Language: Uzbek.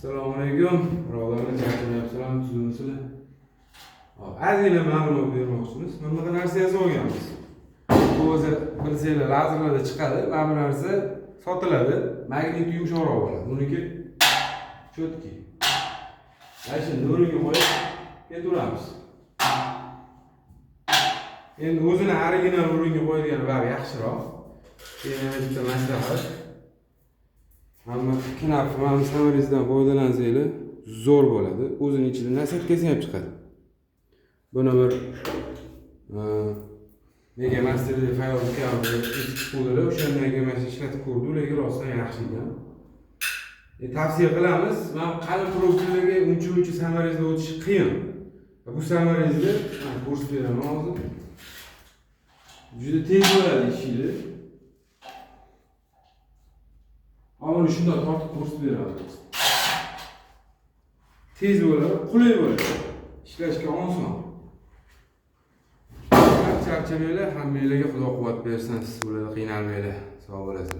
Assalomu alaykum, birodarlar, charchamayapsizlarmi, tuzukmisizlar? Hop, ozgina ma'lumot bermoqchimiz. Mana bunaqa narsa yasab olganmiz. Bu o'zi bilsanglar, lazerlarda chiqadi. Mana bu narsa sotiladi. Magnit yumshoqroq bo'ladi. Buniki чёткий. Mana shuni o'rniga qo'yib ketaveramiz. Endi o'zini original o'rniga qo'yadigan baribir yaxshiroq. Keyin yana bitta maslahat. Hamma Knauf, mana саморез dan foydalansanglar, zo'r bo'ladi. O'zini ichida насадка si ham chiqadi. Buni bir Mega Masterda Fayoz ukam eshitib qo'ydilar. O'shandan keyin mana shu ishlatib ko'rdi, ularga rostdan yaxshi ekan. Tavsiya qilamiz. Mana qalin profillarga uncha muncha саморез da o'tish qiyin. Bu саморез ni mana ko'rsatib beraman hozir. Juda tez bo'ladi ishinglar. Uni shundoq tortib ko'rsatib beraman. Tez bo'ladi, qulay bo'ladi. Ishlashga oson. Charchamanglar, hammanglarga Xudo quvvat bersin, siz bularda qiynalmanglar. Sog' bo'lasizlar.